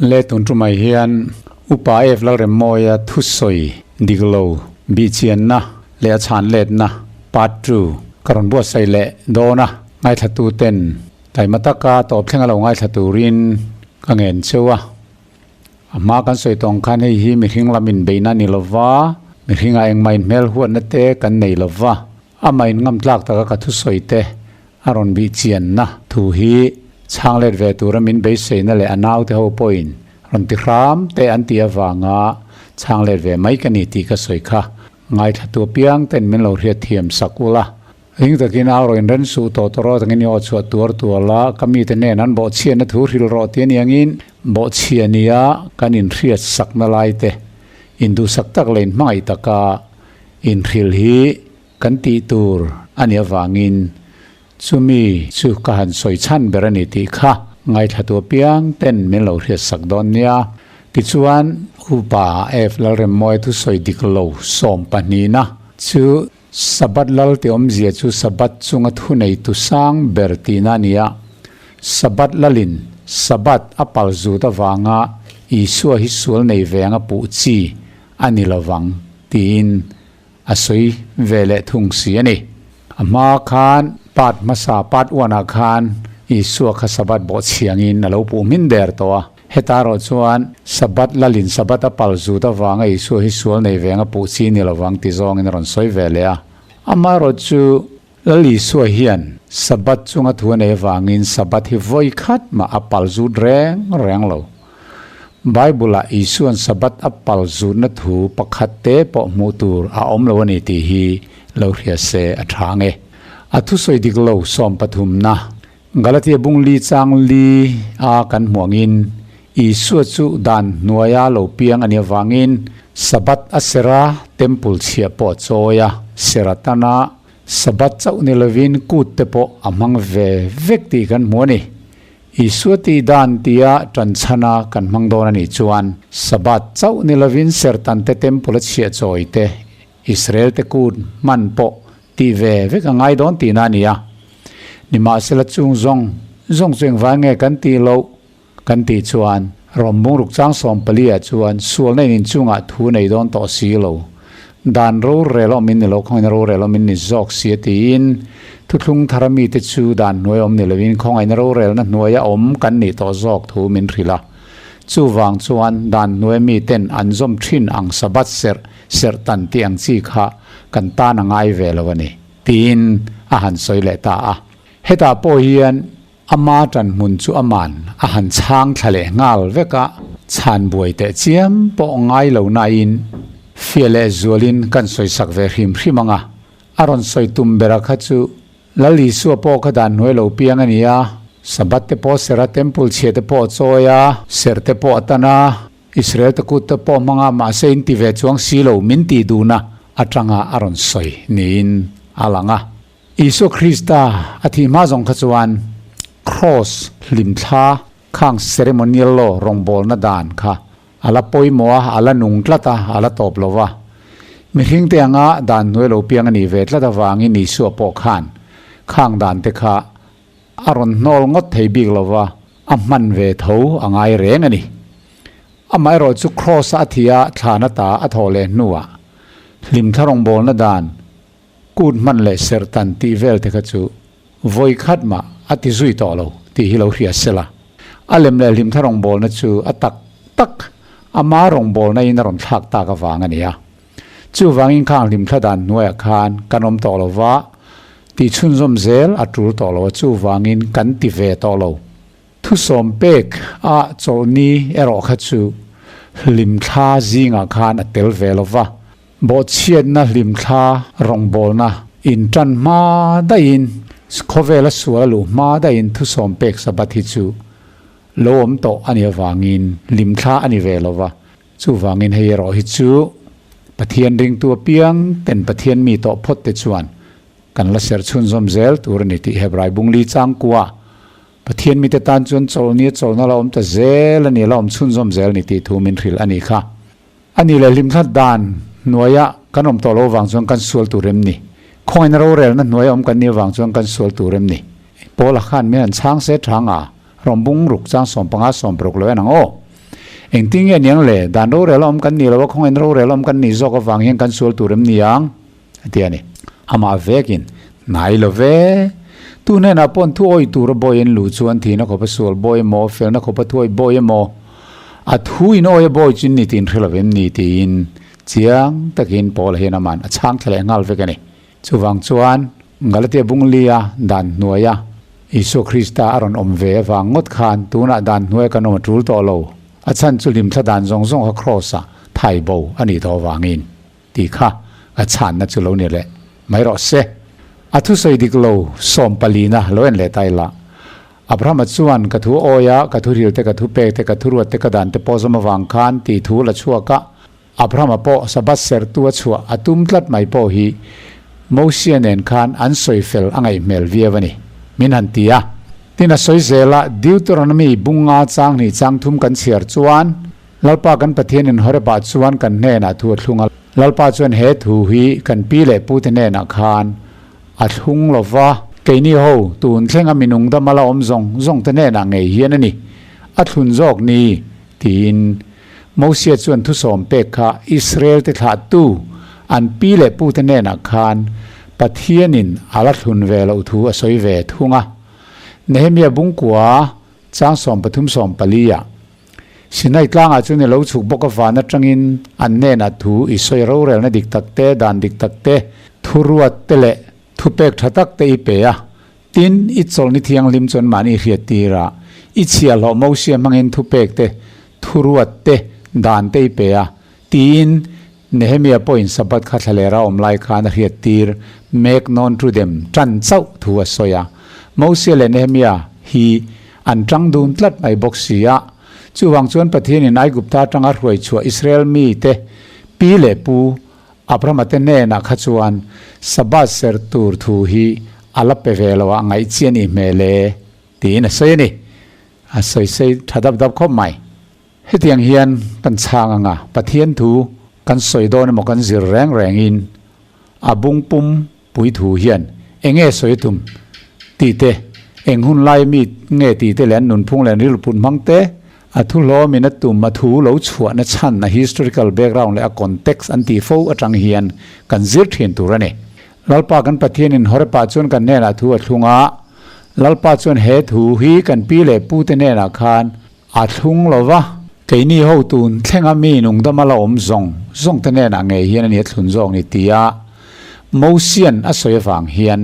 Le tun tumah hian Upa F Lalremmawia thusawi dik lo bihchianna leh a chhan letna part ii ka rawn buatsaih leh dawn a, ngaithlatuten taima taka tawp thleng a lo ngaithla turin ka ngen cheu a. A hma kan sawi tawng khan hei hi mihring lam inbeihna a ni lova, mihringah engmah inhmel huatna te kan nei lova, amah inngam tlak taka ka thusawi te a rawn bih chianna thu hi chhang let ve tura min beiseina leh a naute ho pawhin rawn ti hram te an tih avanga chhang let ve mai ka ni tih ka sawi kha ngaithlatu apiang ten min lo hriatthiam sak ula. Ring takin au rawh inren suh tawh tawh rawh tangin i aw chhuah tuar tual a, ka mite nen an bawhchhiatna thu hrilh rawh ti aniang in bawhchhia nia kan inhriat sakna lai te induhsak tak leh inhmangaih taka inhrilh hi kan tih tur a nih avangin chumi chu ka han sawi chhan ber a ni tih kha ngaithlatu apiang ten min lo hriat sak dawn nia. Tichuan Upa F Lalremmawia thusawi dik lo 12na chu Sabbath lal ti awmzia chu Sabbath chunga thuneitu sang ber tihna a ni a. Sabbath lalin Sabbath a pal zut avanga Isua hi sual nei ve anga puh chi a ni lovang tiin a sawi ve leh thung si a ni. A hma khan part hmasa part one ah khan Isua kha Sabbath bawhchhiangin a lo puh hmin der tawh a. Heta erawh chuan Sabbath lalin Sabbath a pal zut avanga Isua hi sual nei veng a puh chi ni lovang ti zawngin a rawn sawi ve leh a. Amaherawh chu Lal Isua hian Sabbath chunga thu a nei avangin Sabbath hi vawi khat mah a pal zut reng reng lo. Bible-ah Isua'n Sabbath a pal zutna thu pakhat te pawh hmuh tur a awm lo a ni tih hi lo hria se a tha nge. A thusawi dik lo sawmpathumna Galatia bung li chang li a kan hmuh angin, Isua chu dan hnuaia lo piang a nih avangin Sabbath a ser a, temple chhiah pawh a chawi a, ser atana Sabbath chauh ni lovin kut te pawh a hmang ve vek tih kan hmu a ni. Isua tih dan tia tanchhana kan hmang dawn a nih chuan Sabbath chauh ni lovin sertan te temple a chhiah chawi te, Israel te kut hman pawh tih ve vek a ngai dawn tihna a ni a. Nimahsela chung zawng zawng chu engvai nge kan tih loh kan tih chuan Rom bungruk chang 14 ah chuan sualna in inchungah thu nei dawn tawh si lo. Dan rorel awm in ni lo, khawngaihna rorel awm in ni zawk si a tiin thuthlung thara mite chu dan hnuai awm ni loin khawngaihna rorelna hnuaia awm kan nih tawh zawk thu min hrilh a. Chuvang chuan dan hnuaia miten an zawm thin ang Sabbath serh serh tan tih ang chi kha kan tan a ngai ve lo a ni, tiin a han sawi leh ta a. Hetah pawh hian ama tan hmun chu aman a han chhang thla leh nghal vek a, chhan buai teh chiam pawh ngai lo nain fia leh zualin kan sawisak ve hrim hrim ang a. A rawn sawi tum bera kha chu Lal Isua pawh kha dan hnuai lo piang a ni a, Sabbath te pawh serh a, Temple chhia te pawh a chawi a, serh te pawh a tan a, Israel te kut te pawh hmanga mahse in ti ve chuang si lo min tih duhna atanga a rawn sawi niin a lang a. Isua Krista a thih hma zawng kha chuan Kraws hlimthla khang ceremonial law rawngbawlna dan kha a la pawimawh a, a la nung tlat a, a la tawp lo va. Mihring te anga dan hnuai lo piang a nih ve tlat avangin Isua pawh khan khang dan te kha a rawn hnawl ngawt thei bik lo va, a hman ve tho a ngai reng a ni. Amaherawh chu Kraws-a a thih a, thlan ata a thawh leh hnuah hlimthla rawngbawlna dan, kut hman leh serh tan tih vel te kha chu vawi khat mah a ti zui tawh lo tih hi lo hria sela. A lem leh hlimthla rawngbawlna chu a tak tak ama rawngbawlna in a rawn thlak tak avang a ni a. Chuvangin khang hlimthla dan hnuaiah khan kan awm tawh lo va, tih chhunzawm zel a tul tawh lo a, chuvangin kan ti ve tawh lo. Thusawm pek a chawlhni erawh kha chu hlimthla zingah khan a tel ve lo va, bawhchhiatna hlimthla rawngbawlna intan hma daihin, khawvela sual a luh hma daihin thusawm pek Sabbath hi chu lo awm tawh a nih avangin hlimthla a ni ve lo va. Chuvangin hei erawh hi chu Pathian ringtu apiang ten Pathian mi tawh phawt te chuan kan la ser chhunzawm zel tur a ni tih Hebrai bungli changkua Pathian mite tan chuan chawlhni a chawlhna la awm ta zel a ni, la awm chhunzawm zel a ni tih thu min hrilh a nih kha. A nih leh hlimthlat dan hnuaia kan awm tawh lo avang chuan kan sual tur em ni? Khawngaihna rorelna hnuaia awm kan nih avang chuan kan sual tur em ni? Paula khan min han chhang se tha nga, rawn bung ruk chang 15 60 lo en ang aw. Engtin nge niang le? Dan rorel a awm kan nih lo a, khawngaihna rorel a awm kan nih zawk avang hian kan sual tur em ni ang? A ti a ni. Amah vekin, Hnai lo ve. Tu hnenah paw'n thu awih tura bawi an luh chuan thihna khawpa sual bawi emaw, felna khawpa thuawih bawi emaw, a thu in awih a bawi chu ni tiin hre lo em ni? tiin chiang takin Paula hian ama'n a chhang thla leh nghal vek a ni. Chuvang chuan Galatia bunglia dan hnuaia Isua Krista a rawn awm ve avang ngawt khan tunah dan hnuaia kan awm a tul tawh lo. A chhan chu hlimthla dan zawng zawng kha Kraws-ah thai bo a nih tawh avangin tih kha a chhanna chu lo ni leh mai rawh se. A thusawi dik lo sawmpalina lo en leh ta ila. Abrahama chuan ka thu awia ka thu hrilte ka thu pekte ka thu ruatte ka dante pawh zawm avang khan tih thu la chhuak a. Abrahama pawh Sabbath sertu a chhuah a tum tlat mai pawh hi Mosia nen khan an sawi fel a ngaih hmel viau a ni, min han ti a. Tin a sawi zel a, Deuteronomy bunga chang hnih chang thum kan chhiar chuan, Lalpa kan Pathianin Horeb-ah chuan kan hnenah thu a thlung a, Lalpa chuan he thu hi kan pi leh pute hnenah khan a thlung lo va, keini ho tun thlenga minung dama la awm zawng zawngte hnenah ngei hian a ni, a thlun zawk ni, tiin. Mosia chuan thusawm pek kha Israel-te thlahtu an pi leh pute hnenah khan Pathianin a la thlun ve loh thu a sawi ve thung a. Nehemia bungkua chang 13 14 ah, Sinai tlangah chuan i lo chhuk bawk avan atangin an hnenah thu i sawi rorelna dik tak te, dan dik tak te, thuruat te leh thupek tha tak te i pe a. Tin, i chawlhni thianghlim chuan mahni hriat tirah i chhiahhlawh Mosia hmangin thupek te, thuruat te, dan te i pe a, tiin Nehemia pawhin Sabbath kha thlalera awm lai khan a hriat tir mek nawn Trudem tan chauh thu a sawi a. Mosia leh Nehemia hi an tang dun tlat mai bawk si a. Chuvang chuan Pathianin Aigupta atanga hruai chhuah Israel mite pi leh pu Abrahama te hnenah kha chuan Sabbath ser tur thu hi a la pe ve lo a, ngaih chi a nih hmel e, tiin a sawi a ni. A sawi sei tha dap dap khawp mai. Hetiang hian kan chhang ang a, Pathian thu kan sawi dawn emaw kan zir reng rengin a bung pum pui thu hian eng nge sawi tum tih te, eng hun lai mi nge tih te leh an nunphung leh an rilru put hmang te, a thu hlawmin a tum, a thu lo chhuahna chhan, a historical background leh a context an tih fo atang hian kan zir thin tur a ni. Lalpa kan Pathianin Horeb-ah chuan kan hnenah thu a thlung a, Lalpa chuan he thu hi kan pi leh pute hnenah khan a thlung lo va, keini ho tun thlenga mi nungdama la awm zawng zawng te hnenah ngei hian a ni a thlun zawk ni tia Mosian a sawi avang hian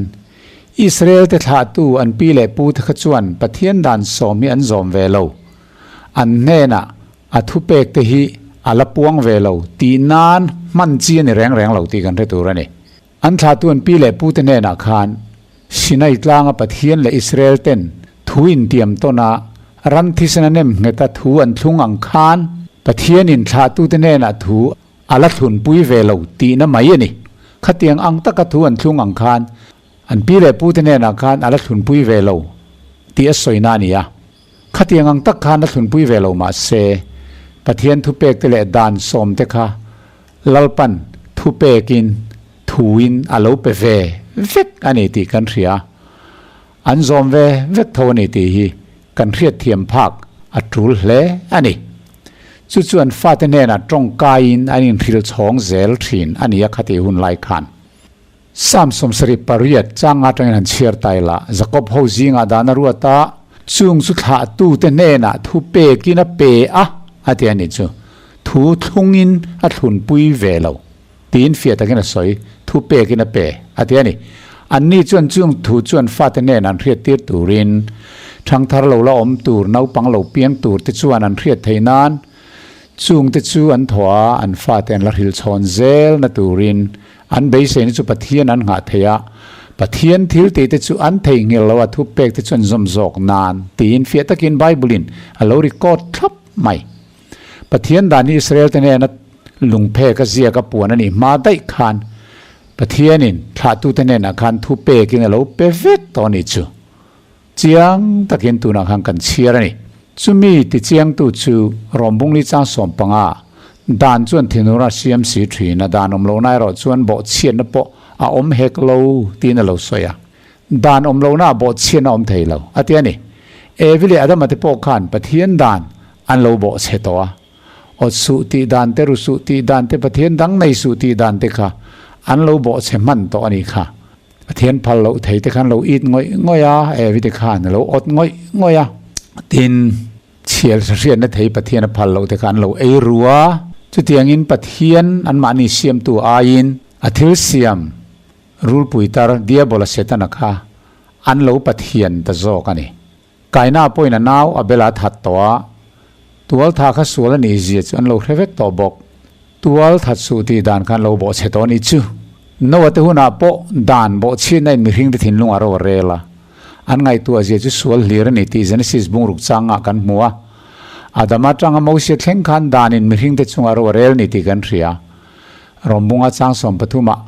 Israel te thlahtu an pi leh pu te kha chuan Pathian dan sawm hi an zawm ve lo, an hnenah a thupek te hi a la puang ve lo tih nan hman chi a ni reng reng lo tih kan hre tur a ni. An thlahtu an pi leh pu te hnenah khan Sinai tlanga Pathian leh Israel ten thu intiam tawn a, ram thisen a nem nghet a thu an thlung ang khan Pathianin thlahtute hnenah thu a la thlunpui ve lo tihna mai a ni. Khatiang ang taka thu an thlung ang khan an pi leh pu te hnenah khan a la thlunpui ve lo tih a sawina a ni a. Khatiang ang tak khan a thlunpui ve lo mah se Pathian thupek te leh dan sawm te kha Lalpan thupekin thuin a lo pe ve vek a ni tih kan hria. An zawm ve vek tho a ni tih hi kan hriatthiam phak a tul hle a ni. Chu chuan fate hnenah tawngkaiin an inhrilh chhawng zel thin a ni a khatih hun lai khan. Psalm 78 changa atangin han chhiar ta ila, Jakob ho zingah dan a ruat a, chung chu thlahtute hnenah thu pekin a pe a, a ti a ni chu. Thu thlungin a thlunpui ve lo, tiin fiah takin a sawi, thu pekin a pe, a ti a ni. Anni chuan chung thu chuan fate hnenah an hriattir turin, thangthar lo la awm tur, naupang lo piang tur te chuan an hriat theih nan, chungte chu an thaw a, an fate an la hrilhchhawn zel na turin An beiseina chu Pathian an nghah theih a, Pathian thil tihte chu an theihnghilh lo a, thupekte chu an zawm zawk nan tiin fiah takin Bible-in a lo record thlap mai. Pathian dan hi Israel-te hnena lungphek a ziak a puan a nih hma daih khan Pathianin thlahtute hnenah khan thupekin a lo pe vek tawh a nih chu. Chiang takin tunah khan kan chhiar a ni. Chumi tichiangtu chu Rawmbungli chang 15 dan chuan thinur a siam si thin a, dan awm lohna erawh chuan bawhchhiatna pawh a awm hek lo tiin a lo sawi a. Dan awm lohnaah bawhchhiatna a awm thei lo, a ti a ni. Evi leh Adama te pawh khan Pathian dan an lo bawhchhe tawh a. Awt suh tih dan te, ru suh tih dan te, Pathian dang nei suh tih dan te kha an lo bawhchhe hman tawh a nih kha. Pathian phal loh thei te khan lo it ngawih ngawih a, Evi te khan a lo awt ngawih ngawih a. Tin, chhiar hriatna thei Pathian a phal loh te kha an lo ei ru a. Chutiangin Pathian anmahni siamtu aiin a thil siam rulpui tar Diabola Setana kha an lo Pathian ta zawk a ni. Kaina pawhin a nau Abel a that tawh a, tual tha kha sual a nih zia chu an lo hre vek tawh bawk. Tual that suh tih dan khan lo bawhchhe tawh a nih chu. Noah te hunah pawh dan bawhchhiatna in mihring te thinlung a ro a rel a, an ngaihtuah zia chu sual hlir a ni tih Genesis bungruk changah kan hmu a. Adama atanga Mosia thleng khan dan in mihring te chungah ro a rel ni tih kan hria. Rawmbunga chang 13 ah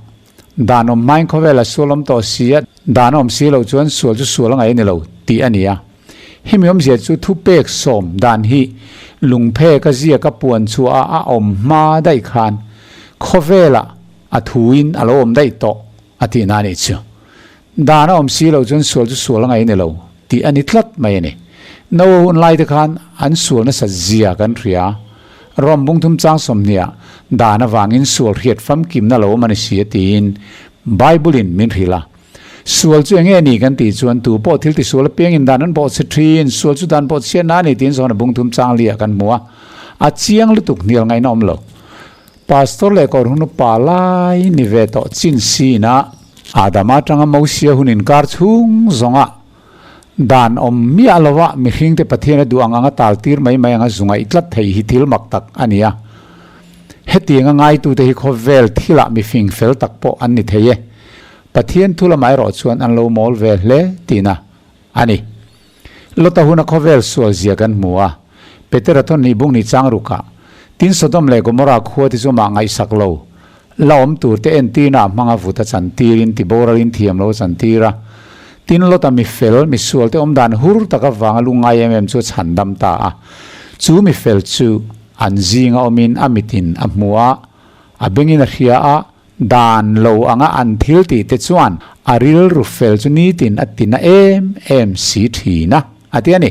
Dan awm hmain khawvel a sual awm tawh si a, dan a awm si loh chuan sual chu sual a ngaih a ni lo tih a ni a. Hemi awmzia chu thupek sawm dan hi lungphek a ziak a puan chhuah a a awm hma daih khan khawvelah a thuin a lo awm daih tawh a tihna a nih chu. Dan a awm si loh chuan sual chu sual a ngaih a ni lo tih a ni tlat mai a ni. Noa hun lai te khan an sual nasa zia kan hria. Rom bungthum chang 20 ah dan avangin sual hriat famkimna lo awm a ni si a tiin Bible in min hrilh a. Sual chu enge ni kan tih chuan tu pawh thil tisual apiangin dan an bawhchhe thin, sual chu dan bawhchhiatna a ni tiin zawn a bungthum chang li ah kan hmu a. A chiang lutuk hnial ngaihna awm lo. Pastor leh kawr hun upa lai ni ve tawh chin sin a. Adama atanga Mosia hun inkar chhung zawnga dan awm miah lova mihringte Pathian a duh ang anga tal tir mai mai anga zu ngaih tlat thei hi thil mak tak a ni a. Hetianga ngaitute hi khawvel thilah mifing fel tak pawh an ni thei e. Pathian thu lamah erawh chuan an lo mawl ve hle tihna a ni. Lota huna khawvel sual zia kan hmu a, Petera thawn hnih bung ni chang rukah, Tin Sodom leh Gomorrah khua te chu mah ngaihsak lo, la awm tur te entirna ah hmanga vut a chan tirin ti boralin thiam lo a chan tir a. Tin Lota mi fel, mi sual te awm dan hur tak avanga lungngai em em chu a chhan dam ta a. Chu mi fel chu an zinga awmin a mitin a hmu a, a bengin a hria a, Dan lo anga an thil tih te chuan a rilru fel chu nitin a tina em em si thin a, a ti a ni.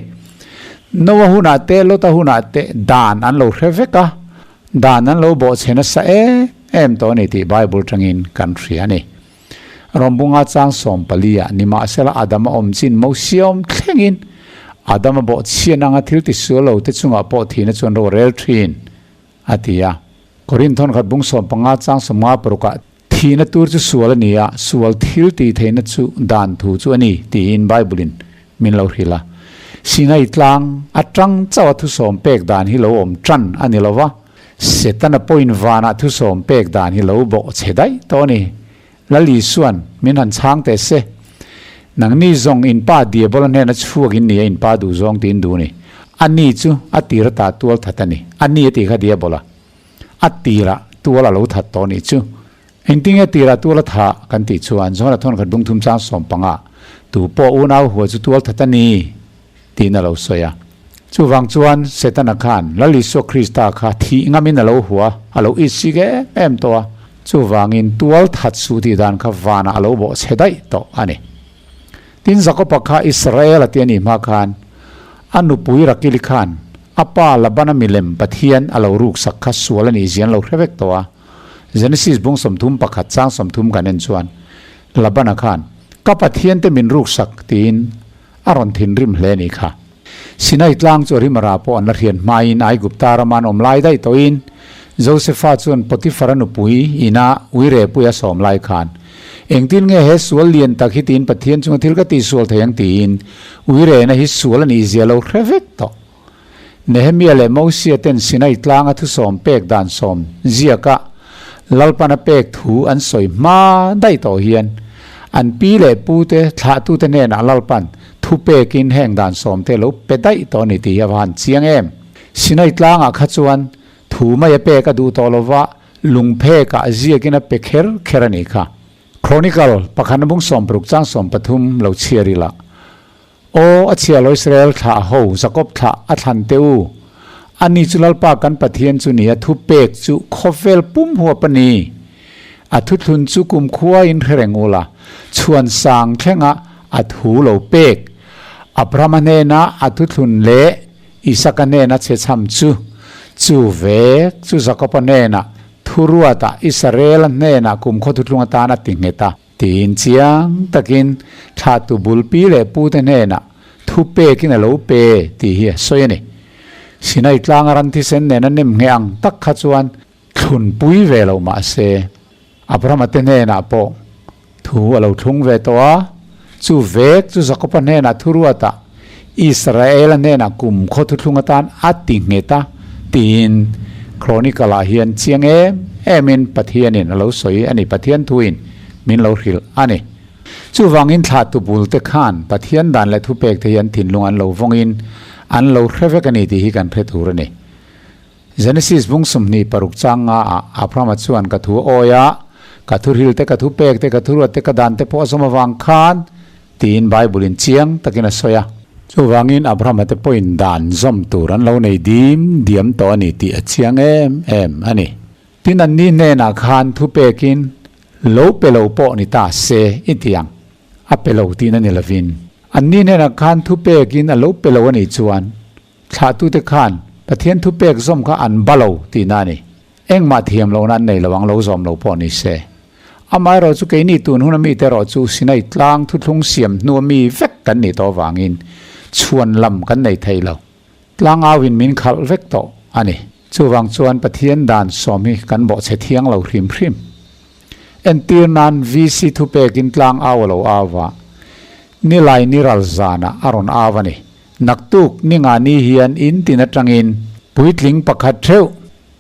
Noa hunah te, Lota hunah te dan an lo hre vek a, dan an lo bawhchhe nasa em em tawh a ni tih Bible tangin kan hria a ni. Rawmbunga chang 14 ah nimahsela Adama awm chin Mosia awm thlengin Adama bawhchhian anga thil tisual lo te chungah pawh thihna chuan ro a rel thin. A ti a. Korin thawnkhat bung 15 chang 56 ah, Thihna tur chu sual a ni a, sual thil tih theihna chu dan thu chu a ni, tiin Bible-in min lo hrilh a. Sinai tlang atang chauh a thusawm pek dan hi lo awm tan a ni lo va, Setana pawhin vanah thusawm pek dan hi lo bawh chhe daih tawh a ni. Lal Isuan min han chhang teh se, Nangni zawng in pa Diabola hnena chhuak in ni a, in pa duh zawng tiin duh a ni. A ni chu a tir ata tual that a ni. A ni a tih kha Diabola. A tirah tual a lo that tawh a nih chu. Engtinge tirah tual a thah kan tih chuan Johana thawn khat bung thum chang 15 tu pawh unau hua chu tual that a ni tiin a lo sawi a. Chuvang chuan Setana khan Lal Isua Krista kha thih ngamin a lo hua, a lo itsik em em tawh a. Chuvangin tual that suh tih dan kha vanah a lo bawh chhe daih tawh a ni. Tin Jakoba kha Israel a ti a nih hma khan a nupui Rakili khan a pa Labana milem Pathian a lo ruksak kha sual a nih zia an lo hre vek tawh a. Genesis bung 31 chang 30 kan en chuan Labana khan ka Pathian te min ruksak tiin a rawn thinrim hle a nih kha. Sinai tlang chu Rimara pawh an la hriat hmain Aigupta rama an awm lai daih tawhin Josefa chuan Potifara nupui ina uire pui a sawm lai khan, Engtin nge he sual lian tak hi tiin Pathian chunga thil ka tihsual thei ang tiin uirena hi sual a nih zia lo hre vek tawh. Nehemia leh Mosia ten Sinai tlanga thusawm pek dan sawm ziaka Lalpana pek thu an sawi hma daih tawh hian an pi leh pute thlahtute hnenah Lalpan thu pekin heng dan sawmte lo pe daih tawh a ni tih hi a va han chiang em. Sinai tlangah kha chuan thu mai a pek a duh tawh lova lungphekah ziakin a pe kher kher a nih kha. Chronicle pakhatna bung 60 chang 13 lo chhiar ila. Aw, a chhia lo Israel thlah a ho, Jakob thlah a thlan teh u. Ani chu Lalpa kan Pathian chu ni, a thu pek chu khawvel pum huap a ni. A thuthlun chu kumkhua in hre reng ula, chhuan sang thlenga a thu lo pek. Abrahama hnena a thuthlun leh Isaka hnena chhechham chu. Chu vek chu Jakoba hnenah thuruatah Israela hnenah kumkhaw thuthlung atan a ti nghet a. Tiin chiang takin thlahtu bul pi leh pute hnenah thu pekin a lo pe tih hi a sawi a ni. Sinai tlanga ran thisen nena nem ngheh ang tak kha chuan thlunpui ve lo mah se, Abrahama te hnenah pawh thu a lo thlung ve tawh a, chu vek chu Jakoba hnenah thuruatah Israela hnenah kum khaw thuthlung atan a ti nghet a tiin Chronicle ah hian chiang em emin Pathianin a lo sawi a ni, Pathian thuin min lo hrilh a ni. Chuvangin thlahtu bul te khan Pathian dan leh thupek te hi an thinlung an lo vawngin an lo hre vek a ni tih hi kan hre tur a ni. Genesis bung 26 chang nga ah Abrahama chuan ka thu awi a, ka thuhril te, ka thupek te, ka thuruat te, ka dan te pawh a zawm avang khan tiin Bible in chiang takin a sawi a. Chuvangin Abrahama te pawhin dan zawm tur an lo nei dim diam tawh a ni tih a chiang em em a ni. Tin anni hnenah khan thupekin lo pe lo pawh ni ta se i ti ang. A pe lo tihna ni lovin anni hnenah khan thupekin a lo pe lo a nih chuan Thlahtute khan Pathian thupek zawm kha an ba lo tihna a ni. Engmah thiam lohna an nei lo ang, lo zawm lo pawh ni se. Amaherawh chu keini tun huna mite erawh chu Sinai tlang thuthlung siam hnua mi vek kan nih tawh avangin chhuan lam kan nei thei lo. Tlang auin min khalh vek tawh a ni. Chuvang chuan Pathian dan sawm hi kan bawhchhe thiang lo hrim hrim. Entir nan VC thupekin tlang au a lo au va, Nilai ni ral zanah a rawn au a ni. Naktuk ni nga ni hian in tin atangin puitling pakhat theuh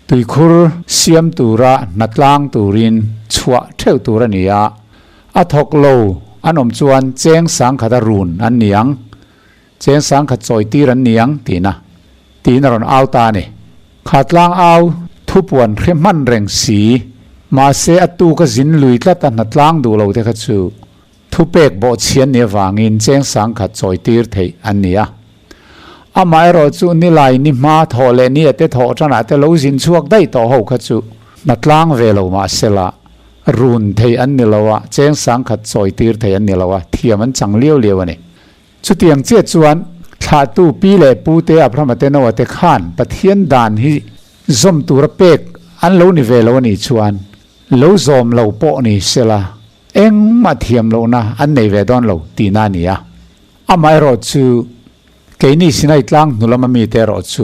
tuikhur siam tura hnatlang turin chhuah theuh tur a ni a, a thawk lo an awm chuan cheng sangkhat a run an ni ang, cheng sangkhat chawi tir an ni ang tihna tiin a rawn au ta a ni. Kha tlang au thupuan hre hman reng si, mahse a tuk a zin lui tlat a hnatlang duh lo te kha chu Thupek bawhchhian ni avangin cheng sangkhat chawitir theih an ni a. Amaherawh chu nilai ni hma thawh leh ni ate thawh tanah te lo zin chhuak daih tawh ho kha chu hna tlang ve lo mahsela run theih an ni lo a, cheng sangkhat chawitir theih an ni lo a, thiam an chang liau liau a ni. Chutiang chiah chuan thlahtu pi leh pu te Abrahama te Noah te khan Pathian dan hi zawm tura pek an lo ni ve lo a nih chuan lo zawm lo pawh ni sela Engmah thiam lohna an nei ve dawn lo tihna a ni a. Amaherawh chu keini Sinai tlang hnu lama mite erawh chu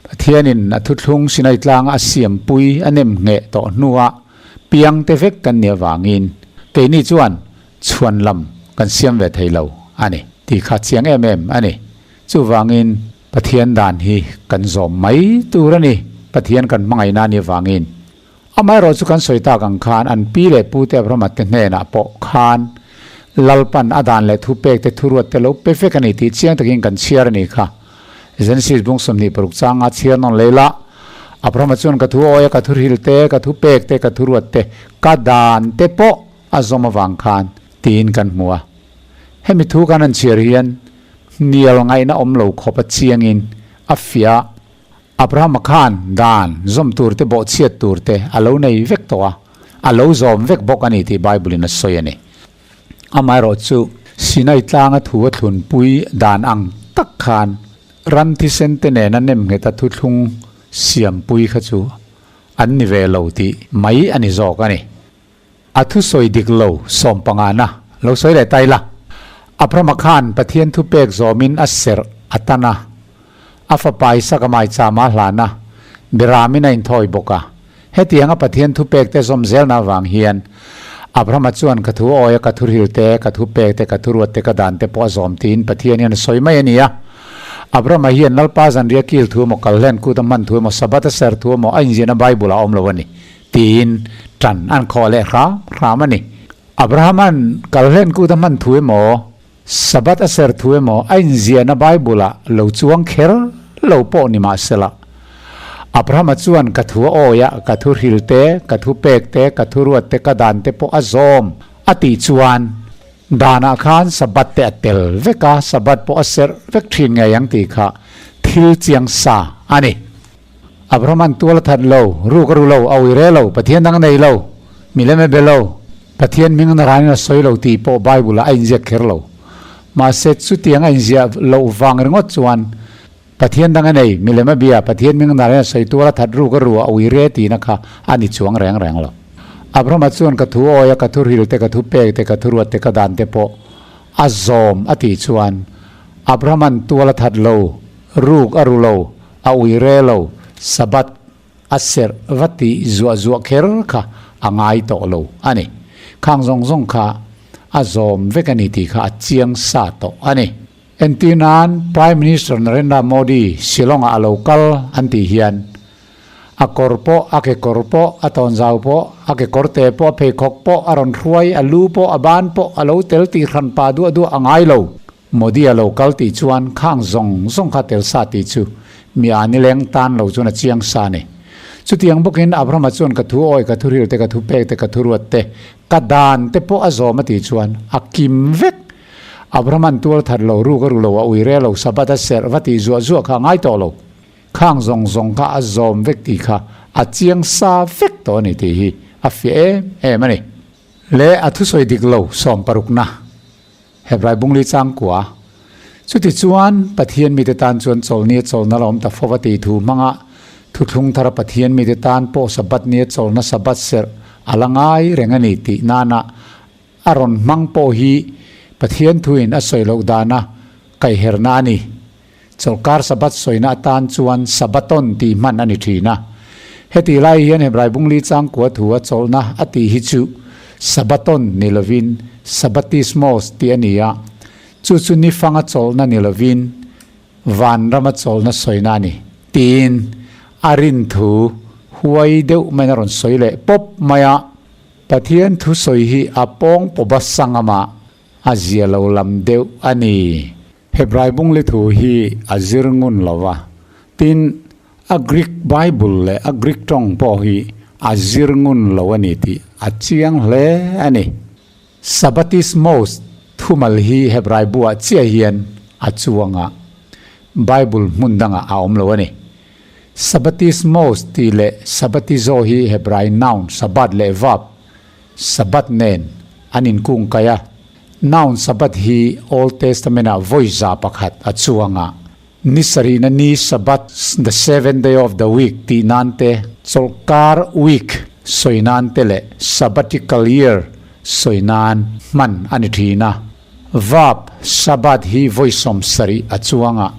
Pathianin a thuthlung Sinai tlanga a siampui a nem ngheh tawh hnua piangte vek kan nih avangin keini chuan chhuan lam kan siam ve thei lo a ni tih kha chiang em em a ni. Chuvangin Pathian dan hi kan zawm mai tur a ni, Pathian kan hmangaihna a nih avangin. Amaherawh chu kan sawi tak ang khan an pi leh pute Abrahama te hnenah pawh khan Lalpan a dan leh thupek te thuruat te lo pe vek a ni tih chiang takin kan chhiar a ni kha. Genesis bung 26 changa chhiar nawn lei la, Abrahama chuan ka thu awi a, ka thuhril te, ka thupek te, ka thuruat te, ka dan te pawh a zawm avang khan tiin kan hmu a. Hemi thu kan han chhiar hian hnial ngaihna awm lo khawp a chiangin a fiah a. Abrahama khan dan zawm tur te bawhchhiat tur te a lo nei vek tawh a, a lo zawm vek bawk a ni tih Bible in a sawi a ni. Amaherawh chu Sinai tlanga thu a thlunpui dan ang tak khan ram thisen te nena nemnghet a thuthlung siampui kha chu an ni ve lo tih mai a ni zawk a ni. A thusawi dik lo sawmpangana lo sawi leh ta ila. Abrahama khan Pathian thupek zawmin a serh a tan a, a fapa Isaka maichama a hlan a, Beramin a inthawi bawk a. Hetianga Pathian thupek te zawm zelna avang hian Abrahama chuan ka thu awi a, ka thurhil te, ka thupek te, ka thuruat te, ka dan te pawh a zawm tiin Pathian hian a sawi mai a ni a. Abrahama hian Lalpa zanriah kil thu emaw, kalhlen kut a hman thu emaw, Sabbath a ser thu emaw a inziahna Bible-ah a awm lo a ni. Tiin ṭan an khawh leh hram hram a ni. Abrahama'n kalhlen kut a hman thu emaw, Sabbath a ser thu emaw a inziahna Bible-ah lo chuang kher lo pawh ni mah sela, Abrahama chuan ka thu a awi a, ka thu hril te, ka thu pek te, ka thu ruat te, ka dan te pawh a zawm a tih chuan danah khan Sabbath te a tel vek a, Sabbath pawh a serh vek ṭhin ngei ang tih kha thil chiang sa a ni. Abraham-a'n tual a that lo, ruk a ru lo, a ui re lo, Pathian dang a nei lo, milem a be lo, Pathian hming a ranin a sawi lo tih pawh Bible-ah a inziak kher lo. Mahse, chutiang a inziah loh vang ringawt chuan Pathian dang a nei, milem a bia, Pathian hming dan hian a sawi tual a that ruk a ru a ui re tihna kha a ni chuang reng reng lo. Abrahama chuan ka thu awi a, ka thu hril te, ka thu pek te, ka thu ruat te, ka dan te pawh a zawm a tih chuan Abrahama'n tual a that lo, ruk a ru lo, a ui re lo, Sabbath a serh va tih zuah zuah kher kha a ngai tawh lo a ni. Khang zawng zawng kha a zawm vek a ni tih kha a chiang sa tawh a ni. Entir nan Prime Minister Narendra Modi Shillong-ah a lo kal an tih hian a kawr pawh, a kekawr pawh, a tawnzau pawh, a kekawrte pawh, a pheikhawk pawh, a rawn hruai, a lu pawh, a ban pawh a lo tel tih hran pa duah duah a ngai lo. Modi a lo kal tih chuan khang zawng zawng kha tel sa tih chu mi a nileng tan lo chuan a chiang sa a ni. Chutiang bawkin Abrahama chuan ka thu awi, ka thu hril te, ka thu pek te, ka thu ruat te, ka dan te pawh a zawm a tih chuan a kim vek. Abrahama'n tual that lo, ruk a ru lo, a ui re lo, Sabbath a serh va tih zuah zuah kha a ngai tawh lo. Khang zawng zawng kha a zawm vek tih kha a chiang sa vek tawh a ni tih hi a fiah em em a ni. Leh a thusawi dik lo sawmparukna. Hebrai bungli changkua. Chutichuan, Pathian mite tan chuan chawlhnia chawlhna la awm ta fo va tih thu hmanga thuthlung thara Pathian mite tan pawh Sabbath nia chawlhna Sabbath serh a la ngai reng a ni tih nana a rawn hmang pawh hi Pathian thuin a sawi loh dana kaihherna a ni. Chawlhkar Sabbath sawina atan chuan Sabbaton tih hman a ni thin a. Hetih lai hian Hebrai bungli changkua thu a chawlhna a tih hi chu Sabbaton ni lovin Sabbatismos tih a ni a, chu chu nifanga chawlhna ni lovin vanrama chawlhna sawina a ni tiin a rin thu huai deuh maiin a rawn sawi leh pawp mai a. Pathian thusawi hi a pawng pawpa sangama a zia lo lam deuh a ni. Hebrai bungli thu hi a zir ngun lo va, tin, a Greek Bible leh a Greek tawng pawh hi a zir ngun lo a ni tih a chiang hle a ni. Sabbatismos thumal hi Hebrai buah chiah hian a chuang a, Bible hmun dangah a awm lo a ni. Sabbatismos tih leh sabbatizo hi Hebrai noun sabbath leh verb Sabbath nen an inkungkaih a. Noun Sabbath hi Old Testament-ah vawi 100 a chuang a. Ni sarihna ni Sabbath, the seventh day of the week, tih nan te, chawlhkar, week, sawi nan te leh sabbatical year sawi nan hman a ni thin a. Verb Sabbath hi vawi 70 a chuang a.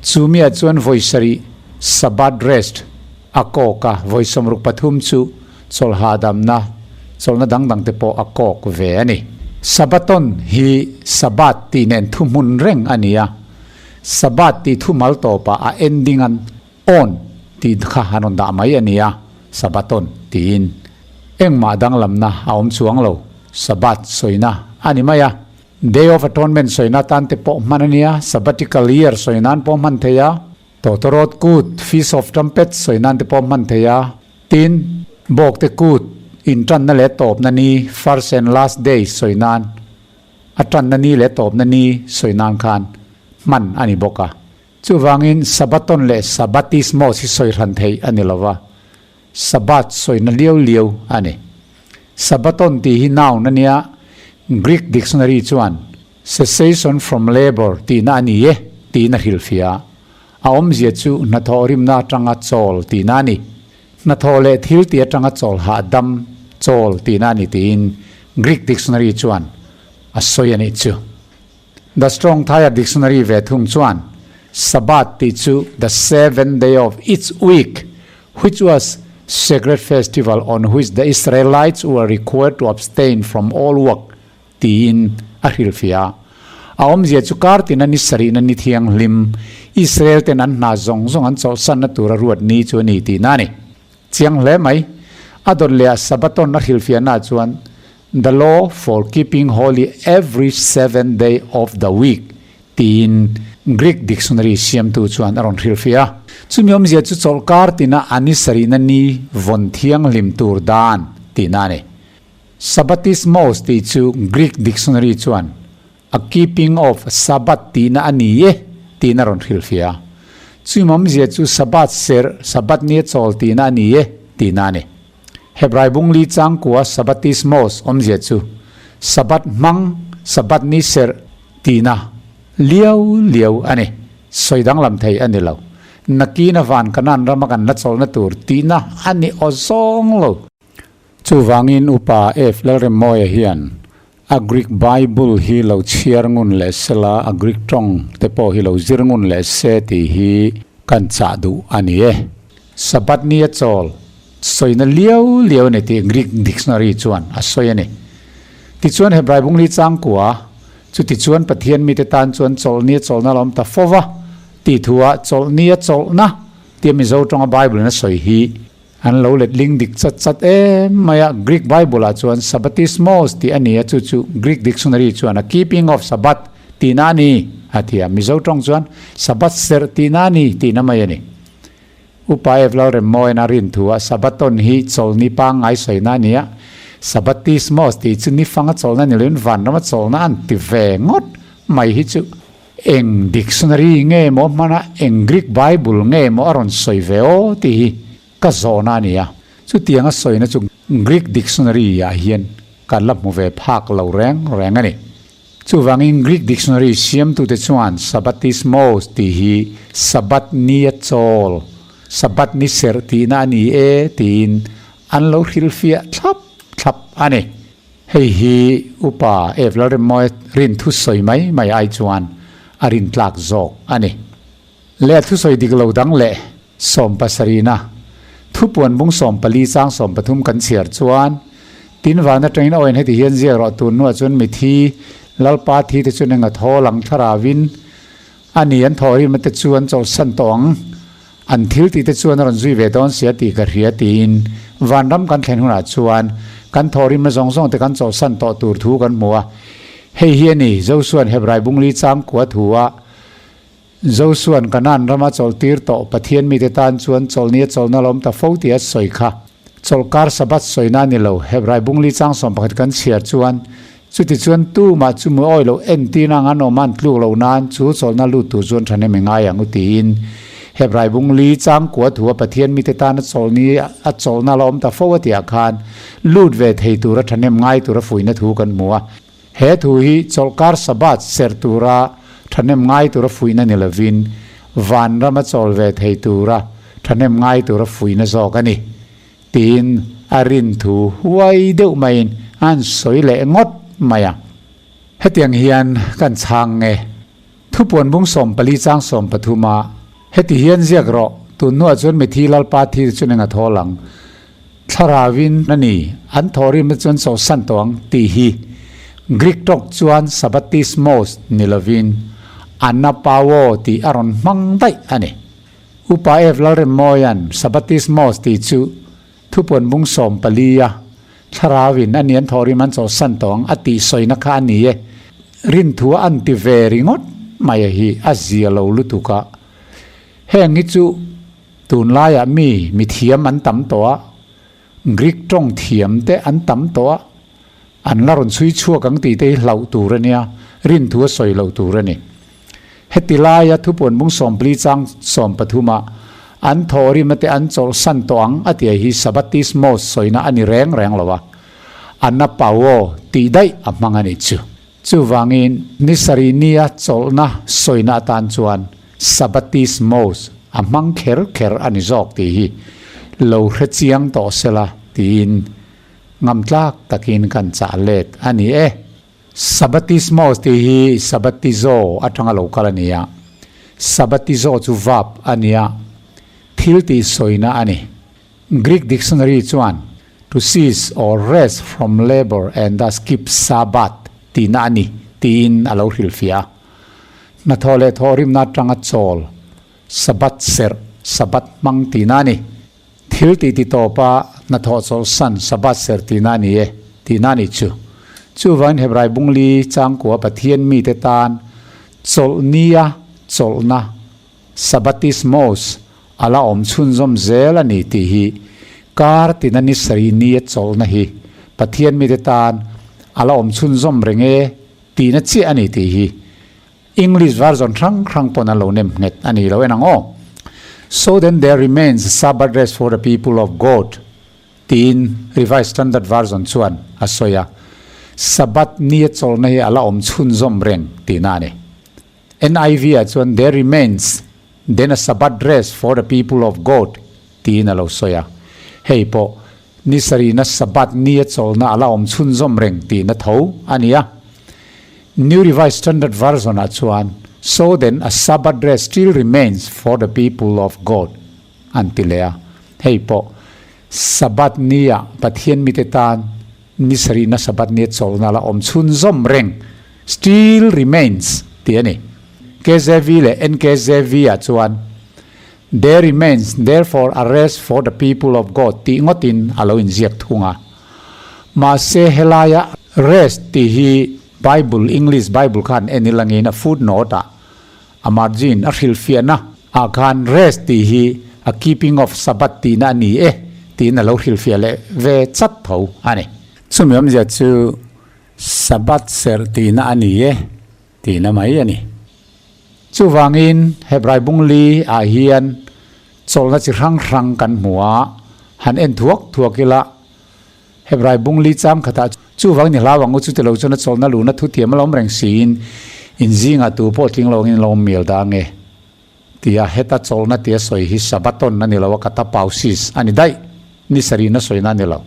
Chumiah chuan vawi sarih Sabbath rest a kawk a, vawi 63 chu Chawlh hahdamna, chawlhna dang dangte pawh a kawk ve a ni. Sabbaton hi Sabbath tih nen thuhmun reng a ni a, Sabbath tih thumal tawpah a ending an on tih kha an rawn dah mai a ni a, Sabbaton tiin. Engmah danglamna a awm chuang lo, Sabbath sawina a ni mai a. Day of Atonement sawina tan te pawh hman a nia, Sabbatical year sawi nan pawh hman thei a, Tawtawrawt kut, Feast of Trumpets sawi nan te pawh hman thei a. Tin, Bawkte kut, intanna leh tawpna ni, First and Last Day, sawi nan, a tanna ni leh tawpna ni sawi nan khan hman a ni bawk a. Chuvangin Sabbaton leh Sabbatismos hi sawi hran theih a ni lo va, Sabbath sawina liau liau a ni. Sabbaton tih hi noun a nia, Greek dictionary chuan cessation from labour tihna a ni e tiin a hrilhfiah a. A awmzia chu hnathawh rimna atanga chawl tihna a ni. Hnathawh leh thil tih atanga chawl hahdam chawl tihna a ni tiin Greek dictionary chuan a sawi a nih chu. The Strong Thayer Dictionary ve thung chuan Sabbath tih chu the seventh day of each week which was sacred festival on which the Israelites were required to abstain from all work tiin a hrilhfiah a. A awmzia chu kar tina ni sarihna ni thianghlim, Israel ten an hna zawng zawng an chawlhsanna tura ruat ni chu a ni tihna a ni. Chiang hle mai. A dawt leh a Sabbaton a hrilhfiahnaah chuan The law for keeping holy every seventh day of the week tiin Greek dictionary siamtu chuan a rawn hrilhfiah a. Chumi awmzia chu chawlhkar tina a ni sarihna ni vawn thianghlim tur dan tihna a ni. Sabbatismos tih chu Greek dictionary chuan a keeping of Sabbath tihna a ni e tiin a rawn hrilhfiah a. Chumi awmzia chu Sabbath serh, Sabbath nia chawl tihna a ni e tihna a ni. Hebrai bungli changkua Sabbatismos awmzia chu Sabbath hmang, Sabbath ni serh tihna liau liau a ni. Sawi danglam thei a ni lo. Nakina van Kanan rama kan la chawlhna tur tihna a ni aw zawng lo. Chuvangin Upa F. Lalremmawia hian a Greek Bible hi lo chhiar ngun leh sela, a Greek tawng te pawh hi lo zir ngun leh se tih hi kan chah duh a ni e. Sabbath nia chawl sawina liau liau a ni tih Greek dictionary chuan a sawi a ni. Tichuan Hebrai bungli changkua Chutichuan Pathian mite tan chuan chawlhnia chawlhna a lo awm ta fo va, tih thuah chawlhnia chawlhna tia Mizo tawnga Bible-in a sawi hi an lo letling dik chat chat em mai a. Greek Bible-ah chuan Sabbatismos tih a ni a, chu chu Greek dictionary chuan a keeping of Sabbath tihna a ni a ti a, Mizo tawng chuan Sabbath serh tihna a ni tihna mai a ni. Upa F. Lalremmawiin a rin thu a, Sabbaton hi chawlhni pangngai sawina a ni a, Sabbatismos tih chu ni fanga chawlhna ni loin vanrama chawlhna an ti ve ngawt mai hi chu eng dictionary nge maw hmana eng Greek Bible nge maw a rawn sawi ve aw tih hi ka zawhna a ni a, chutianga sawina chu Greek dictionary ah hian kan la hmu ve phak lo reng reng a ni. Chuvangin Greek dictionary siamtute chuan Sabbatismos tih hi Sabbath nia chawl, Sabbath ni serh tihna a ni e tiin an lo hrilhfiah thlap thlap a ni. Hei hi Upa F. Lalremmawi rin thusawi mai mai ai chuan a rintlak zawk a ni. Leh thusawi dik lo dang leh sawmpasarihna thupuan bung 14 chang 13 kan chhiar chuan tin van atangin aw in heti hian ziak rawh tun hnuah chuan mithi Lalpa thi te chuan enga thaw lang thlarauin a ni an thaw rim te chu an chawlhsan tawh ang an thil tih te chuan a rawn zui ve dawn sia tih ka hria tiin vanram kan thlen hunah chuan kan thaw rimna zawng zawng te kan chawlhsan tawh tur thu kan hmu a hei hi a ni Josuan Hebrai bungli changkua thu a Josua'n Kanaan rama chawlhtir tawh Pathian mite tan chuan chawlhni a chawlhna la awm ta fo tih a sawi kha. Chawlhkar Sabbath sawina a ni lo. Hebrai bungli chang 11 kan chhiar chuan, Chuti chuan tumah chu mu awi loh entir ang an awm a an tluk loh nan chu chawlhna lut tur chuan thahnem i ngai ang u tiin Hebrai bungli chang kua thua Pathian mite tana chawlhni a chawlhna la awm ta fo a tihah khan lut ve thei tura thahnem ngai tura fuihna thu kan hmu a. He thu hi chawlhkar Sabbath serh tura thahnem ngai tura fuihna ni lovin, vanrama chawl ve thei tura thahnem ngai tura fuihna zawk a ni, tiin a rin thu huai deuh maiin an sawi leh ngawt mai a. Hetiang hian kan chhang nge? Thupuan bung 14 chang 13 a, Heti hian ziak rawh, tun hnuah chuan mithi Lalpa thil chu eng a thawl ang? Thlarauin a ni, an thawhrimna chuan chawhsan tawh ang tih hi Greek tawk chuan sabbatismos ni lovin anapauo tih a rawn hmang daih a ni. Upa F. Lalremmawia'n sabbatismos tih chu thupuan bung 14 a thlarauin a ni an thawhrim an chawhsan tawh ang a tih sawina kha a ni e. Rinthua an ti ve ringawt mai a hi a zia lo lutuk a. Heng hi chu Tunlaiah mi mithiam an tam tawh a, Greek tawng thiam te an tam tawh a, an la rawn chhui chhuak ang tih te hi hlauh tur a nia, rinthu a sawi loh tur a ni. Heti laia thupuan bung 14 chang 13 ah an thawhrima te an chawlhsan tawh ang a tih hi Sabbatismos sawina a ni reng reng lo a, Anapauo tih daih a hmang a nih chu. Chuvangin ni sarih nia chawlhna sawina atan chuan Sabbatismos a hmang kher kher a ni zawk tih hi lo hre chiang tawh sela tiin ngamtlak takin kan chah let a ni e. Sabbatismos tih hi sabbatizo atanga lo kal a ni a, sabbatizo chu verb a ni a, thil tih sawina a ni. Greek dictionary chuan To cease or rest from labour and thus keep Sabbath tihna a ni, tiin a lo hrilhfiah a. Hnathawh leh thawhrimna atanga chawl, Sabbath serh, Sabbath hmang tihna a ni. Thil tih ti tawpa hnathawh chawlhsan, Sabbath serh tihna a ni e, tihna a nih chu. Chuvangin Hebrai bungli changkua Pathian mite tan chawlhnia chawlhna, Sabbatismos, A la awm chhunzawm zel a ni tih hi kar tina ni sarih ni a chawlhna hi Pathian mite tan a la awm chhunzawm reng e tihna chiah a ni tih hi English version hrang hrang pawn an lo nem nghet a ni lo en ang aw. So then there remains a Sabbath rest for the people of God tiin Revised Standard Version chuan a sawi a. Sabbath ni a chawlhna hi a la awm chhunzawm reng tihna a ni. NIV ah chuan There remains then a Sabbath rest for the people of God tiin a lo sawi a. Hei pawh ni sarihna Sabbath nia chawlhna a la awm chhunzawm reng tihna tho a ni a. New Revised Standard Version ah chuan So then a Sabbath rest still remains for the people of God an ti leh a. Hei pawh Sabbath nia Pathian mite tan ni sarihna Sabbath nia chawlhna la awm chhunzawm reng, still remains, tih a ni. KJV leh NKJV ah chuan There remains therefore a rest for the people of God tih ngawtin a lo inziak thung a. Mahse helaia rest tih hi Bible, English Bible khan en ilangin a footnote ah A margin a hrilhfiahna ah khan rest tih hi a keeping of Sabbath tihna a ni e tiin a lo hrilhfiah leh ve chat tho a ni. Chumi awmzia chu Sabbath serh tihna a ni e tihna mai a ni. Chuvangin Hebrai bungli ah hian chawlhna chi hrang hrang kan hmu a, han en thuak thuak ila Hebrai bung li chang khatah chuvang ni hlau ang u chu ti lo chuan a chawlhna luhna thutiam a lo awm reng siin in zingah tu pawh tling lo angin lo awm mial da ange tia heta chawlhna tia sawi hi Shabbaton a ni lo a katapausis a ni daih ni sarihna sawina a ni lo.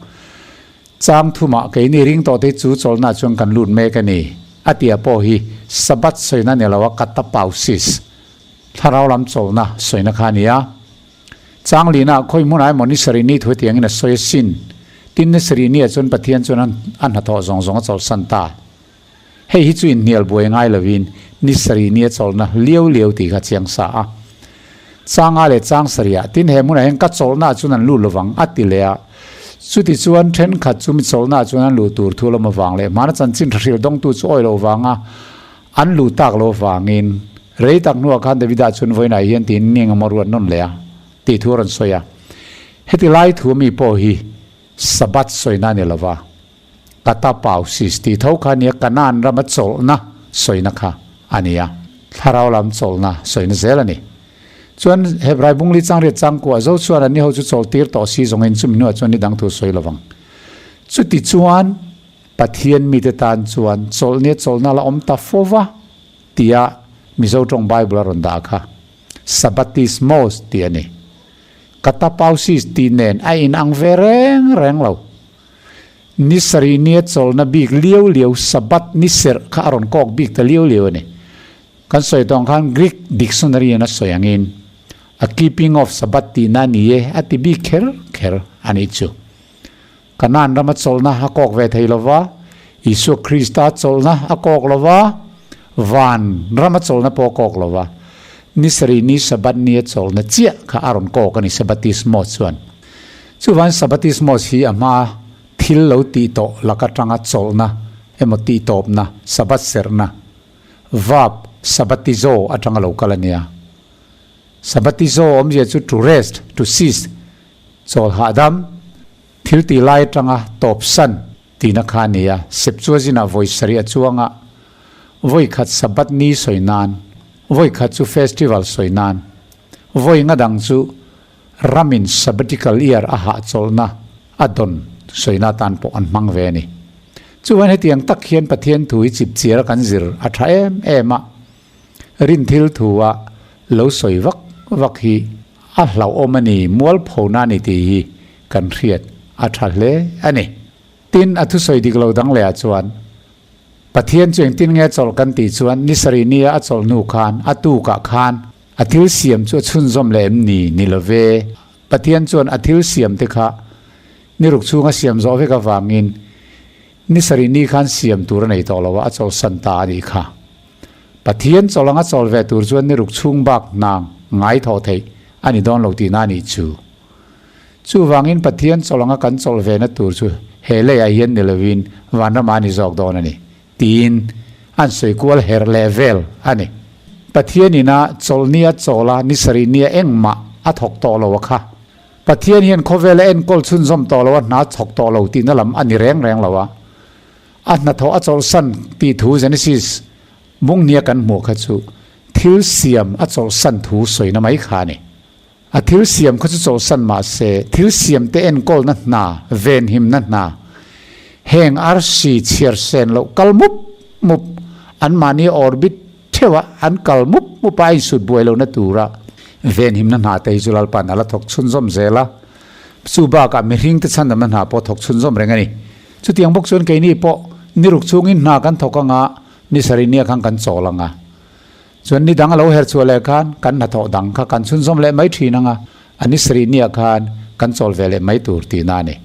Chang thumah keini ring tawh te chu chawlhna chuan kan lut mek a ni a tia pawh hi Sabbath sawina a ni lo a katapausis thlarau lam chawlhna sawina kha a ni a. Changlina khawi hmunah emaw ni sarih ni thu tiangin a sawi a sin. Tin ni sarih niah chuan Pathian chuan a hnathawh zawng zawng a chawlhsan ta. Hei hi chu inhnial buai ngai lovin ni sarih ni a chawlhna liau liau tih kha chiang sa a. Changa leh chang sarihah tin he hmunah hian ka chawlhnaah chuan an lut lovang a ti leh a. Chuti chuan thenkhat chu mi chawlhnaah chuan an luh tur thu lawm avang leh hmana chanchin tha hrilh dawngtu chu awi loh vanga An luh tak lo vangin rei tak hnuah khan Davida chuan vawiinah hian tiin ning emaw ruat nawn leh a tih thu a rawn sawi a. Heti lai thu ami pawh hi Sabbath sawina a ni lo va, Katapausis tih tho kha a nia, Kanaan rama chawlhna sawina kha a ni a, thlarau lam chawlhna sawina zel a ni. Chuan Hebrai bungli changriat changkuah zo chuan anni ho chu chawlhtir tawh si zawngin chumi hnuah chuan ni dang thu sawi lo vang. Chuti chuan Pathian mite tan chuan chawlhnia chawlhna la awm ta fo va tia Mizo tawng Bible a rawn dah kha Sabbatismos tih a ni. Katapausis tih nen a inang ve reng reng lo. Ni sarih nia chawlhna bik liau liau Sabbath ni serh kha a rawn kawk bik ta liau liau a ni. Kan sawi tawng khan Greek dictionary in a sawi angin a keeping of Sabbath tihna a ni e a ti bik kher kher a nih chu. Kanaan rama chawlhna a kawk ve thei lo va, Isua Krista chawlhna a kawk lo va, van rama chawlhna pawh a kawk lo va. Ni sarih ni Sabbath nia chawlhna chiah kha a rawn kawk a ni Sabbatismos chuan. Chuvain Sabbatismos hi a hma thil lo tih tawh lak atanga chawlhna emaw tihtawpna, Sabbath serhna, verb sabbatizo atanga lo kal a nia. Sabbatizo awmzia chu to rest, to cease, Chawl hahdam, thil tih lai atanga tawp san tihna kha a ni a, Septuagint-ah vawi sarih a chuang a, vawi khat Sabbath ni sawi nan, vawi khat chu festival sawi nan, vawi nga dang chu ramin sabbatical year a hahchawlhna a dawn sawina atan pawh an hmang ve a ni. Chuan hetiang tak hian Pathian thu hi chipchiar a kan zir a tha em em a, Rin thil thu a lo sawi vak vak hi a hlauhawm a ni, mualphona a ni tih hi kan hriat a tha hle a ni. Tin, a thusawi dik lo dang lehah chuan, Pathian chu engtin nge a chawlh kan tih chuan ni sarih nia a chawlh hnu khan a tukah khan a thil siam chu a chhunzawm leh em ni? Ni lo ve. Pathian chuan a thil siam te kha ni ruk chhunga siam zawh vek avangin ni sarih ni khan siam tur a nei tawh lo a, a chawlhsan ta a nih kha. Pathian chawlh anga chawl ve tur chuan ni ruk chhung bak hnang ngai thawh theih a ni dawn lo tihna a nih chu. Chuvangin Pathian chawlh anga kan chawlh vena tur chu he leiah hian ni lovin vanramah a ni zawk dawn a ni tiin an sawi kual her leh vel a ni. Pathian ina chawlh nia chawl a ni sarih nia engmah a thawk tawh lo a kha. Pathian hian khawvela enkawl chhunzawm tawh lo a hna thawk tawh lo tihna lam a ni reng reng lo a. A hnathawh a chawlhsan tih thu Genesis bunghnia kan hmuh kha chu thil siam a chawlhsan thu sawina mai kha a ni. A thil siam kha chu chawlhsan mah se thil siamte enkawlna hna, venhimna hna, heng arsi chhiar sen loh kal mup mup, anmahni orbit theuh a, an kal mup mup a, a insut buai lohna tura venhimna hna te hi chu Lalpa'n a la thawk chhunzawm zel a. Chu bakah mihring te chhandamna hna pawh thawk chhunzawm reng a ni. Chutiang bawk chuan keini pawh ni ruk chungin hna kan thawk anga ni sarih nia khan kan chawl anga. Chuan ni dang a lo her chhuah leh khan kan hnathawh dang kha kan chhunzawm leh mai thin anga, a ni sarih nia khan kan chawl ve leh mai tur tihna a ni.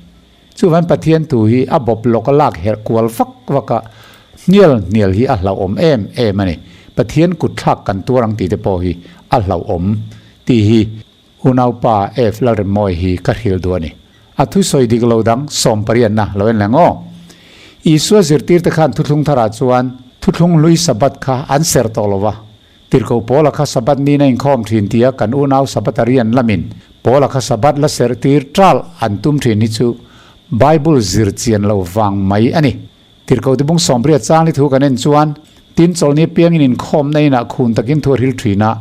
Chuvan Pathian thu hi a bawp lawk a lak herh kual vak vak a, hnial hnial hi a hlauhawm em em a ni. Pathian kut thlak kan tuar ang tih te pawh hi a hlauhawm tih hi unaupa F Lalremmawi hi ka hrilh duh a ni. A thusawi dik lo dang sawmpariatna lo en leng aw. Isua zirtirte khan thuthlung tharah chuan thuthlung hlui Sabbath kha an serh tawh lo va, Tirhkoh Paula kha Sabbath niin a inkhawm thin tia kan unau Sabbatarian lamin Paula kha Sabbath la serh tir ṭal an tum thin hi chu Bible zir chian lo vang mai a ni. Tirhkoh tibung sawmriat changli thu kan en chuan tin chawlhni apiangin inkhawmna inah khun takin thu a hril thin a,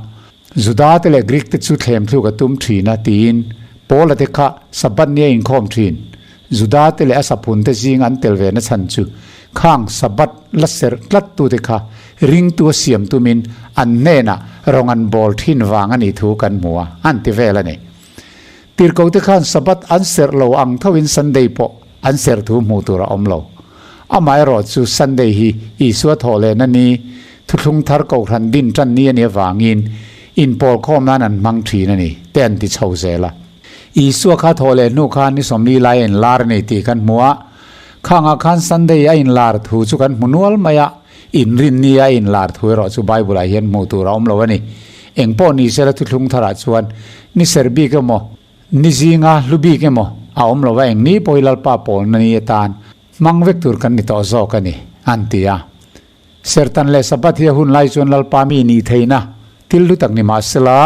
Juda te leh Greek te chu thlem thluk a tum thin a tiin Paula te kha Sabbath nia inkhawm thin. Juda te leh a saphun te zing an tel ve na chhan chu khang Sabbath la serh tlat tu te kha ringtu a siam tumin an hnenah rawng an bawl thin vang a nih thu kan hmu a, an ti vel a ni. Tirhkoh te khan Sabbath an serh lo ang thoin Sunday pawh an serh thu hmuh tur a awm lo. Amaherawh chu Sunday hi Isua thawh lehna ni, thuthlung thar kohhran din tan ni a nih avangin inpawlkhawm nan an hmang thin a ni, te an ti chho zel a. Isua kha thawh leh hnu khan ni 40 lai a inlar a ni tih kan hmu a, khangah khan Sunday a inlar thu chu kan hmu nual mai a, inrinni a inlar thu erawh chu Bible-ah hian hmuh tur a awm lo a ni. Eng pawh ni sela thuthlung tharah chuan ni ser bik emaw, ni zinga hlu bik emaw a awm lo va, eng ni pawh hi Lalpa pawlna ni atan hmang vek tur kan ni tawh zawk a ni, an ti a. Sertan leh Sabbath hi a hun lai chuan Lalpa mi nih theihna thil hlu tak ni mah sela,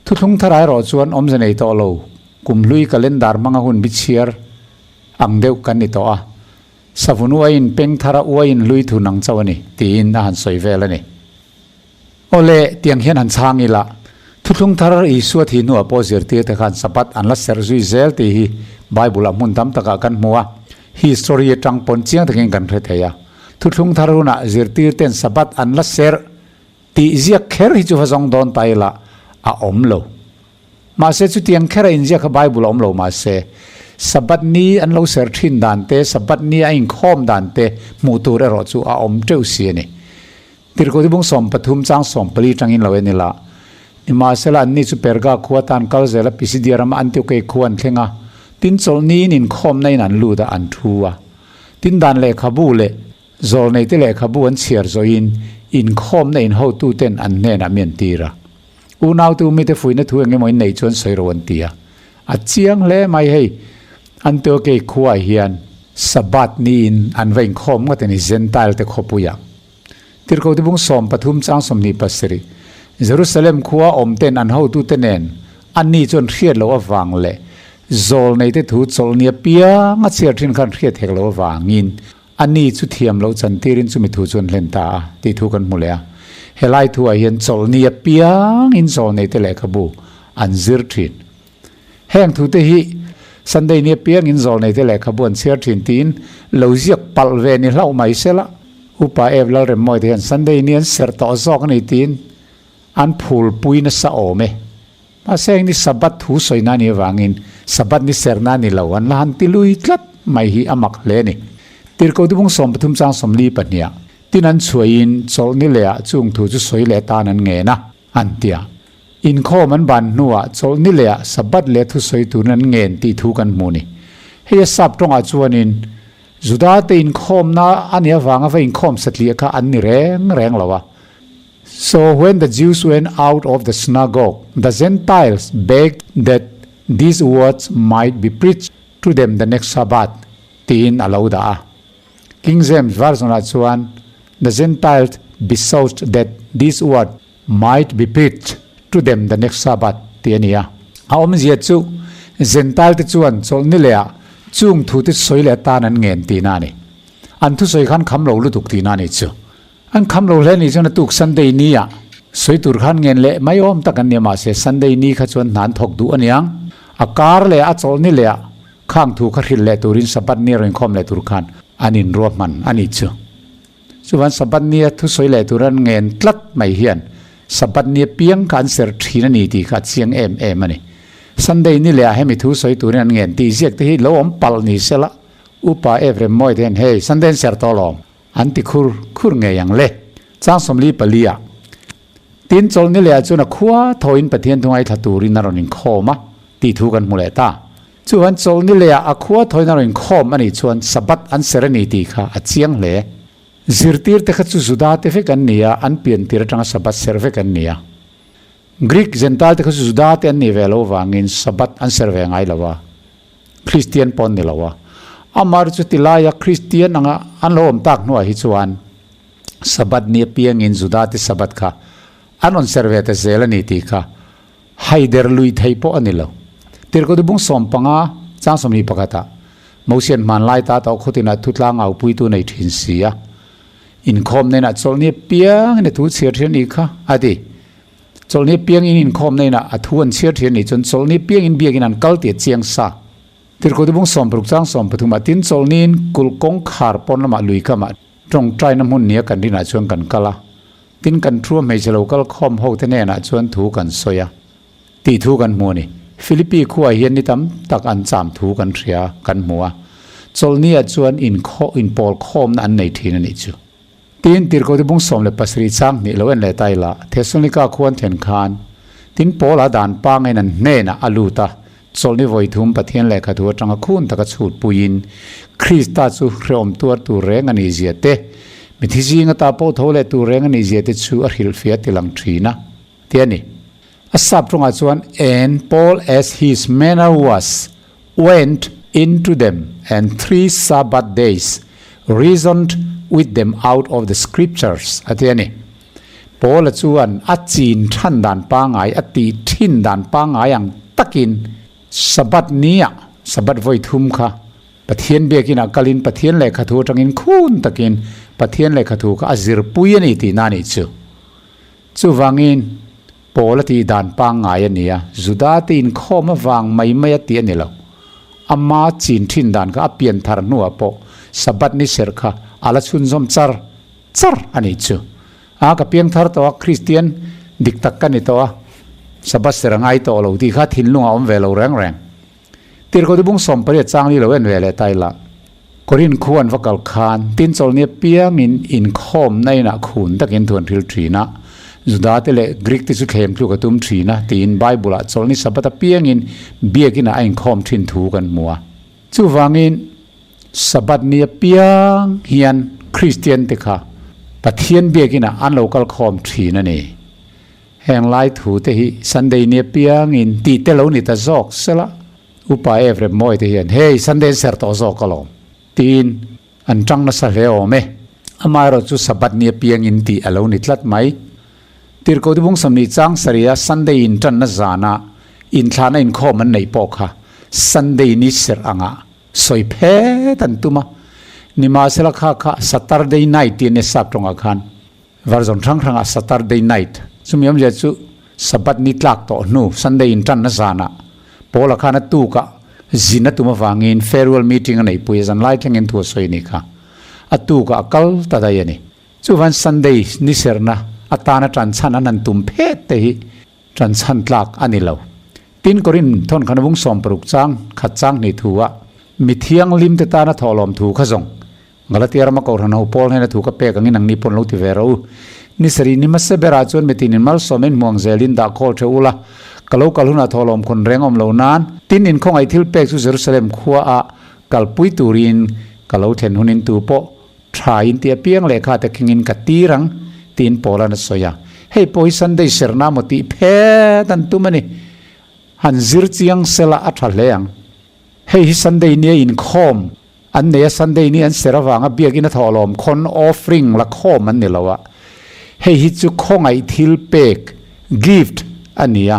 thuthlung thar erawh chuan awmze nei tawh lo, kum hlui calendar hmanga hun bi chhiar ang deuh kan ni tawh a, savun uaiin peng thara uaiin hlui thun ang chauh a ni, tiin a han sawi vel a ni. Awle, tiang hian han chhang ila, thuthlung thar Isua thih hnuah pawh zirtirte khan Sabbath an la serh zui zel tih hi Bible-ah hmun tam takah kan hmu a, history atang pawn chiang takin kan hre thei a. Thuthlung thar hunah zirtirten Sabbath an la serh tih ziak kher hi chu va zawng dawn ta ila a awm lo. Mahse chutiang kher a inziak kha Bible a awm lo mahse Sabbath ni an lo serh thin dan te, Sabbath ni a inkhawm dan te hmuh tur erawh chu a awm teuh si a ni. Tirhkoh bung 13 chang 14 tangin lo en ila. Nimahsela anni chu Perga khua tan kal zela Pisidia rama Antiokei khua an thleng a, tin chawlhniin inkhawmna in an lut a, an thu a. Tin dan lehkhabu leh zawlneite lehkhabu an chhiar zawhin inkhawmna in hotuten an hnenah mi an tir a. Unautu mite fuihna thu eng emaw in neih chuan sawi ro an ti a. A chiang hle mai hei, Antiokei khuaah hian Sabbath niin an va inkhawm ngawt a ni Gentile te khawpuiah. Tirhkoh te bung 13 chang 27, Jerusalem khua awm ten an hotute nen anni chuan hriat loh avang leh zawlneite thu chawlhni apiang a chhiar thin khan hriat hek loh avangin ani chu thiam loh chantirin chumi thu chu an hlen ta a tih thu kan hmu leh a. Helai thuah hian chawlhni apiangin zawlneite lehkhabu an zir thin. Heng thute hi Sunday ni apiangin zawlneite lehkhabu an chhiar thin tiin lo ziak palh ve ni hlauh mai sela, Upa Ev Lalremmawite hian Sunday ni an serh tawh zawk a ni tiin an phulpui nasa awm e. Mahse heng ni Sabbath thu sawina a nih avangin Sabbath ni serhna a ni lo an la han ti lui tlat mai hi a mak hle a ni. Tirhkoh Dubung 13 chang 42 ah tin an chhuahin chawlhni lehah chung thu chu sawi leh atan an ngen a, an ti a. Inkhawm an ban hnuah chawlhni lehah Sabbath leh thusawi turin an ngen tih thu kan hmu ni. Hei a sap tawngah chuanin Juda te inkhawmna a nih avanga va inkhawm satliah kha an ni reng reng lo a. So when the Jews went out of the synagogue, the Gentiles begged that these words might be preached to them the next Sabbath tiin a lo dah a. King James Version-ah chuan The Gentiles besought that these words might be preached to them the next Sabbath tih a ni a. A awmzia chu Gentile te chuan chawlhni leh ah chung thu te sawi leh atan an ngen tihna a ni. An thusawi khan kham lo lutuk tihna a ni chu. An kham lo hle ni chuan a tuk Sunday ni ah sawi tur khan ngen leh mai awm tak an ni a mahse Sunday ni kha chuan hna an thawk duh a niang. A kar leh a chawlhni leh ah khang thu kha hrilh leh turin Sabbath ni a rawn inkhawm leh tur khan an inruahman a ni chu. Chuvan Sabbath nia thusawi leh tur an ngen tlat mai hian Sabbath nia piang kha an ser thin a ni tih kha a chiang em em a ni. Sunday ni leh ah hemi thusawi turin an ngen tih ziak te hi lo awm palh ni sela Upa Ephraim Mawite hian hei Sunday an ser tawh lawm an ti khur khur ngei ang le. Chang 44 ah Tin chawlh ni leh ah chuan a khua thawhin Pathian thu ngaithla turin a rawn inkhawm a tih thu kan hmu leh ta. Chuan chawlh ni leh ah a khua thawhin a rawn inkhawm a nih chuan Sabbath an ser a ni tih kha a chiang hle. Zirtir te kha chu Juda te vek an ni a, an pian tir atanga Sabbath ser vek an ni a. Greek Gentile te kha chu Juda te an nih ve lo vangin Sabbath an ser ve ngai lo a, Kristian pawh an ni lo a. Amah chu ti laia Kristian anga an lo awm tak hnuah hi chuan Sabbath ni apiangin Juda te Sabbath kha an rawn ser ve ta zel a ni tih kha haider lui thei pawh a ni lo. Tirhkoh bung 15 chang 21 ah Mosian hmanlai ta tawh khawtinah thutlang aupuitu nei thin si a, inkhawm hnenah chawlhni apiangin a thu chhiar thin a nih kha, a ti. Chawlhni apiangin inkhawm hnenah a thu an chhiar thin a nih chuan chawlhni apiangin biakin an kal tih a chiang sa. Tirhkoh bung 60 chang 13 ah tin chawlhniin kulh kawngkhar pawn lamah lui kamah tawngtaina hmun nia kan rinah chuan kan kal a, tin kan thu a hmeichhe lo kal khawm ho te hnenah chuan thu kan sawi a tih thu kan hmu a ni. Philippi khuaah hian ni tam tak an cham thu kan hria kan hmu a, chawlhniah chuan inkhawh inpawl khawmna an nei thin a nih chu. Tin, Tirhkohte bung 17 chang hnih lo en leh ta ila, Thessalonika khuan thlen khan tin Paula dan pangain an hnenah a lut a, chawlhni vawi thum Pathian lehkha thu atanga khun taka chhut puiin Krista chu hrehawm tuar tur reng a nih zia te, mithi zinga ta pawh tho leh tur reng a nih zia te chu a hrilhfiah ti lang thin a, ti a ni. A sap tawngah chuan And Paul as his manner was went into them and three Sabbath days reasoned with them out of the scriptures a ti a ni. Paula chuan a chin than dan pangngai, a tih thin dan pangngai ang takin Sabbath nia Sabbath vawi thum kha Pathian biakinah kalin Pathian lehkha thu atangin khun takin Pathian lehkha thu kha a zirpui a ni tihna a nih chu. Chuvangin, Paul a tih dan pangngai a ni a, Juda te inkhawm avang mai mai a tih a ni lo. Ama chin thin dan kha a pian thar hnuah pawh Sabbath ni serh kha a la chhunzawm char char a nih chu. A, ka piang thar tawh a, Kristian dik tak ka ni tawh a, Sabbath serh a ngai tawh lo tih kha thinlungah a awm ve lo reng reng. Tirhkoh bung 18 chang li lo en ve leh ta ila. Korin khu an va kal khan tin chawlhni apiangin inkhawmna inah khun takin thu an hril thin a, Juda te leh Greek te chu thlem tluk a tum thin a tiin Bible ah chawlhni Sabbath apiangin biakinah a inkhawm thin thu kan hmu a. Chuvangin Sabbath ni apiang hian Kristian te kha Pathian biakinah an lo kal khawm thin a ni. Heng lai thu te hi Sunday ni apiangin tih te lo ni ta zawk sela, Upa Ephraim Mawi te hian hei Sunday an ser tawh zawk alawm tiin an tang nasa hle awm e. Amaherawh chu Sabbath ni apiangin tih a lo ni tlat mai. Tirhkoh Dibung 20 chang sarih a Sunday in tanna zana inthlahna inkhawm an neih pawh kha Sunday ni serh angah sawi phet an tum a. Nimahsela kha kha Saturday night tih a nia sap tawngah khan. Version hrang hrangah Saturday night, chumi awmzia chu Sabbath ni tlak tawh hnu, Sunday in tanna zanah Paula khan a tukah zin a tum avangin farewell meeting a neihpui a, zan lai thlengin thu a sawi a nih kha. A tukah a kal ta daih a ni. Chuvan Sunday ni serhna atana tanchhan an han tum phet te hi tanchhan tlak a ni lo. Tin Korin thawn khan a bung 60 chang khat chang hnih thu ah mi thianghlim te tana thawhlawm thu kha zawng Galatia rama Kohhran ho Paul hnena thu ka pek angin ang ni pawn lo ti ve rawh u. Ni sarih ni hmasa berah chuan mitin in malsawmin hmuang zelin dah khawl theuh ula, ka lo kal hunah thawhlawm khawn reng awm lo nan, tin in khawngaih thil pek chu Jerusalem khua ah kalpui turin ka lo thlen hunin tu pawh tha in ti apiang lehkha te khengin ka tir ang, tiin Paul-a'n a sawi a. Hei pawh hi Sunday serna maw tih phet an tum a ni. Han zir chiang sela a tha hle ang. Hei hi Sunday nia inkhawm an nei a, Sunday ni an ser avanga biakin a thawhlawm khawn offering la khawm an ni lo a, hei hi chu khawngaih thil pek, gift, a ni a.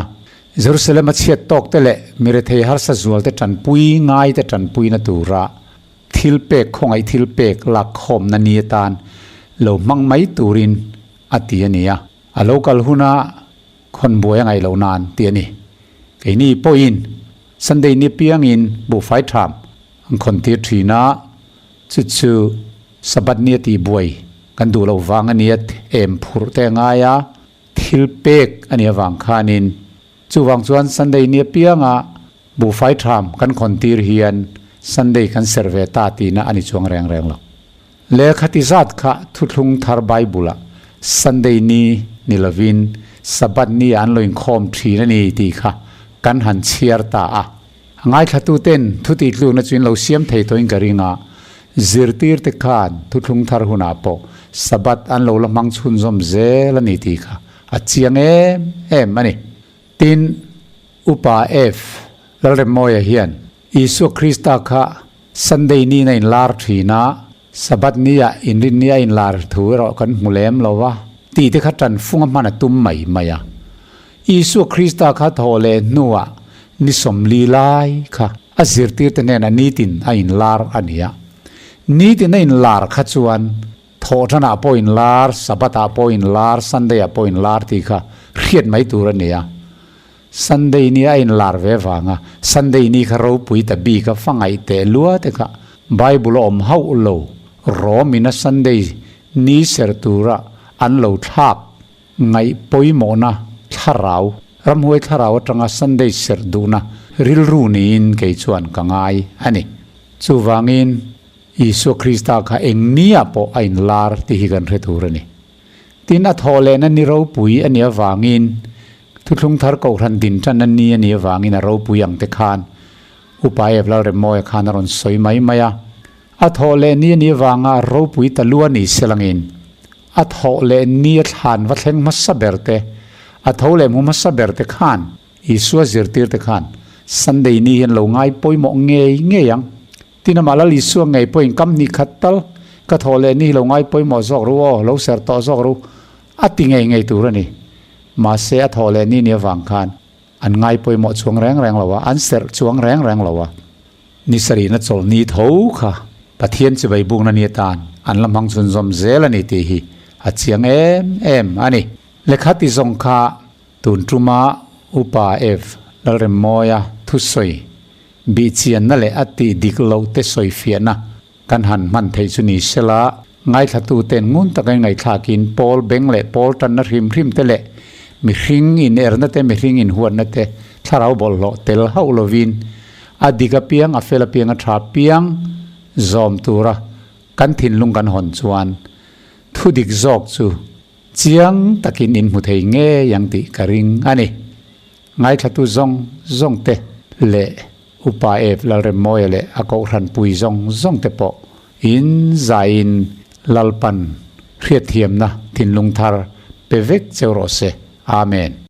Jerusalem a chhiat tawk te leh mirethei harsa zual te tanpui ngai te tanpuina tura thil pek khawngaih thil pek lak khawmna ni atan lo hmang mai turin a ti a ni a. A lo kal huna khawn buai a ngaih loh nan ti a ni. Keini pawhin Sunday ni piangin buhfai tham an khawn tir thin a, chu chu Sabbath ni a tih buai Kan duh loh vang a nia em phurh te a ngai a, thil pek a nih avang khanin chuvang chuan Sunday ni apianga buhfai tham kan khawn tir hian Sunday kan serh ve ta tihna a ni chuang reng reng lo. Lehkha ti zat kha thuthlung thar Bible-ah Sunday ni ni lovin Sabbath ni ah an lo inkhawm thin a ni tih kha kan han chhiar ta a. A ngaithlatuten thu tihtlukna chu in lo siam thei tawhin ka ring a, zirtirte khan thuthlung thar hunah pawh Sabbath an lo la hmang chhunzawm zel a ni tih kha a chiang em em a ni. Tin, Upa F. Lalremmawia hian Isua Krista kha Sunday niin a inlar thin a, Sabbath nia inrin nia inlar thu erawh kan hmu lem lo va, tih te kha tanfunga hman a tum mai mai a. Isua Krista kha thawh leh hnuah ni 40 lai kha a zirtirte hnenah nitin a inlar a ni a. Nitin a inlar kha chuan thawhtanah pawh inlar, Sabbath-ah pawh inlar, Sunday-ah pawh inlar tih kha hriat mai tur a ni a. Sunday ni a inlar ve vanga Sunday ni kha ropui ta bik a fa ngaih teh lua te kha Bible a awm hauh lo Rom in a Sunday ni ser tura an lo thlak ngaih pawimawhna thlarau ramhuai thlarau atanga Sunday ser duhna rilru niin kei chuan ka ngai a ni. Chuvangin Isua Krista kha eng ni ah pawh a inlar tih hi kan hre tur a ni. Tin, a thawh lehna ni ropui a nih avangin, thuthlung thar kohhran din tan a ni a nih avangin a ropui ang te khan Upa Ev Lalremmawia khan a rawn sawi mai mai a. A thawh leh ni a nih avanga a ropui ta lu a ni selangin, a thawh leh ni a thlan va thleng hmasa ber te, a tho leh hmu hmasa ber te khan, Isua zirtir te khan Sunday ni hian lo ngai pawimawh ngei ngei ang. Tin amah Lal Isua ngei pawhin kam hnih khat tal ka thawh leh ni hi lo ngai pawimawh zawk ru aw, lo ser tawh zawk ru a ti ngei ngei tur a ni. Mahse a thawh leh ni ni avang khan an ngai pawimawh chuang reng reng lo a, an serh chuang reng reng lo a. Ni sarihna chawlh ni tho kha Pathian chibai bukna ni atan an la hmang chhunzawm zel a ni tih hi a chiang em em a ni. Lehkha ti zawng kha tun tuma Upa Ev Lalremmawia thusawi Bihchianna leh a tih dik loh te sawifiahna kan han hman theih chu ni sela, ngaithlatuten ngun taka ngaihthlakin pawl beng leh pawl tanna hrim hrim te leh mihring inerna te mihring inhuatna te thlarau bawlhhlawh tel hauh lovin a dik apiang a fel apiang a tha apiang zawm tura kan thinlung kan hawn chuan thu dik zawk chu chiang takin in hmu thei ngei ang tih ka ring a ni. Ngaithlatu zawng zawng te leh Upa Ev Lalremmawia leh a Kohhran pui zawng zawng te pawh in zaiin Lalpan hriatthiamna thinlung thar pe vek cheu rawh se. Amen.